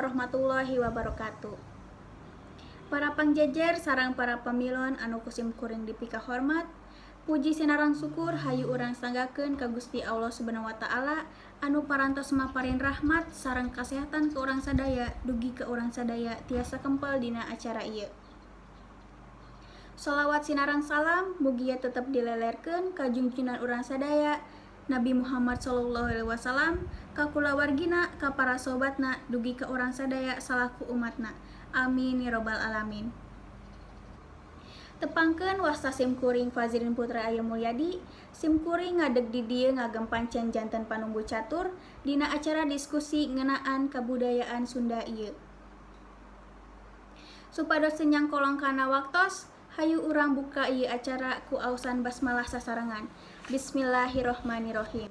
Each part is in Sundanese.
Warahmatullahi wabarakatuh. Para pangjejer sareng para pamilon anu ku sim kuring dipikahormat, puji sinareng syukur hayu urang sanggakeun ka Gusti Allah Subhanahu wa taala anu parantos maparin rahmat sareng kasehatan ka urang sadaya dugi ka urang sadaya tiasa kempel dina acara ieu. Sholawat sinareng salam mugia tetep dilelerkeun ka junjunan urang sadaya, Nabi Muhammad sallallahu alaihi wasallam, ka kulawargina, ka para sobatna, dugi ka urang sadaya salaku umatna. Amin ya robbal alamin. Tepangkeun, wasta sim kuring Fazrin Putra Ayu Mulyadi. Sim kuring ngadeg di dieu ngagem pancen janten panumbu catur dina acara diskusi ngeunaan kabudayaan Sunda ieu. Supados teu nyangkolong kana waktos, hayu urang buka ieu acara ku aosan basmalah sasarengan. Bismillahirrohmanirrohim.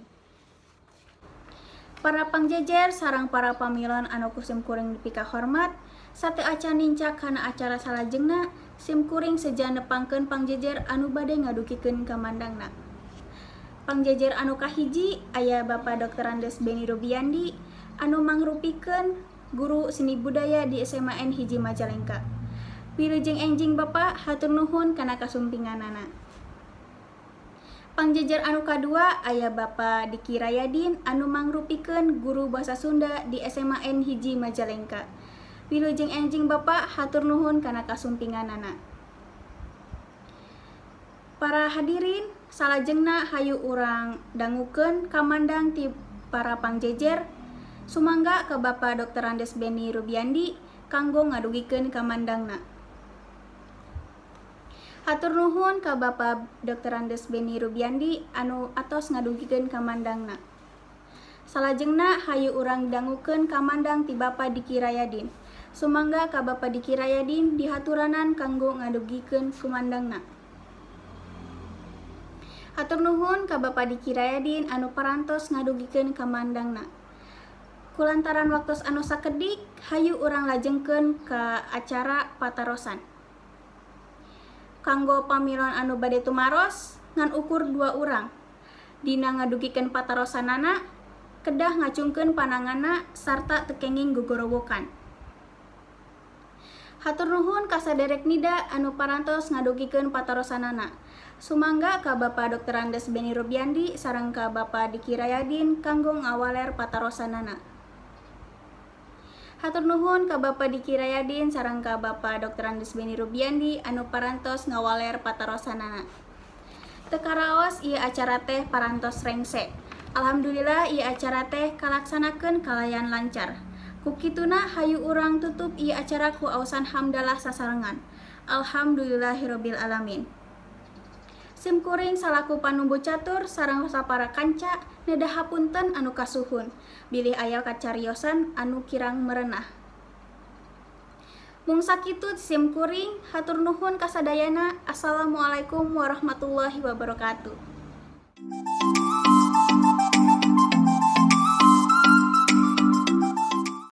Para pangjejer sareng para pamilon anu ku sim kuring dipikahormat, sateu acan nincak kana acara salajengna, sim kuring seja nepangkeun pangjejer anu bade ngadugikeun kamandangna. Pangjejer anu kahiji aya Bapak Drs. Beni Rubiandi anu mangrupikeun guru seni budaya di SMAN 1 Majalengka. Wilujeng enjing, Bapak, hatur nuhun kana kasumpinganana. Pangjejer anu kadua aya Bapak Diki Rayadin anu mangrupikeun guru basa Sunda di SMAN 1 Majalengka. Wilujeng enjing, Bapak, hatur nuhun kana kasumpinganana. Para hadirin, salajengna hayu urang dangukeun kamandang ti para pangjejer. Sumangga ka Bapak Drs. Beni Rubiandi kanggo ngadugikeun kamandangna. Hatur nuhun ka Bapak Drs. Beni Rubiandi anu atos ngadugikeun kamandangna. Salajengna hayu urang dangukeun kamandang ti Bapak Diki Rayadin. Sumangga ka Bapak Diki Rayadin dihaturanan kanggo ngadugikeun kumandangna. Hatur nuhun ka Bapak Diki Rayadin anu parantos ngadugikeun kamandangna. Kulantaran waktos anu sakedik, hayu urang lajengkeun ka acara patarosan. Kanggo pamilon anu bade tumaros ngan ukur dua urang. Dina ngadugikeun patarosanana kedah ngacungkeun pananganna sarta teu kenging gogorowokan. Hatur nuhun ka saderek nida anu parantos ngadugikeun patarosanana. Sumangga ka Bapak Drs. Beni Rubiandi sareng ka Bapak Diki Rayadin kanggo ngawaler patarosanana. Hatur nuhun ka Bapak Diki Rayadin sareng ka Bapak Drs. Beni Rubiandi anu parantos ngawaler patarosanana. Teu karaos ieu acara teh parantos rengse. Alhamdulillah, ieu acara teh kalaksanakeun kalayan lancar. Ku kituna hayu urang tutup ieu acara ku aosan hamdalah sasarengan. Alhamdulillahirabbil alamin. Sim kuring salaku panumbu catur sareng sapara kanca nedah hapunten anu kasuhun bilih aya kacariosan anu kirang merenah. Mung sakitu sim kuring, hatur nuhun kasadayana. Assalamualaikum warahmatullahi wabarakatuh.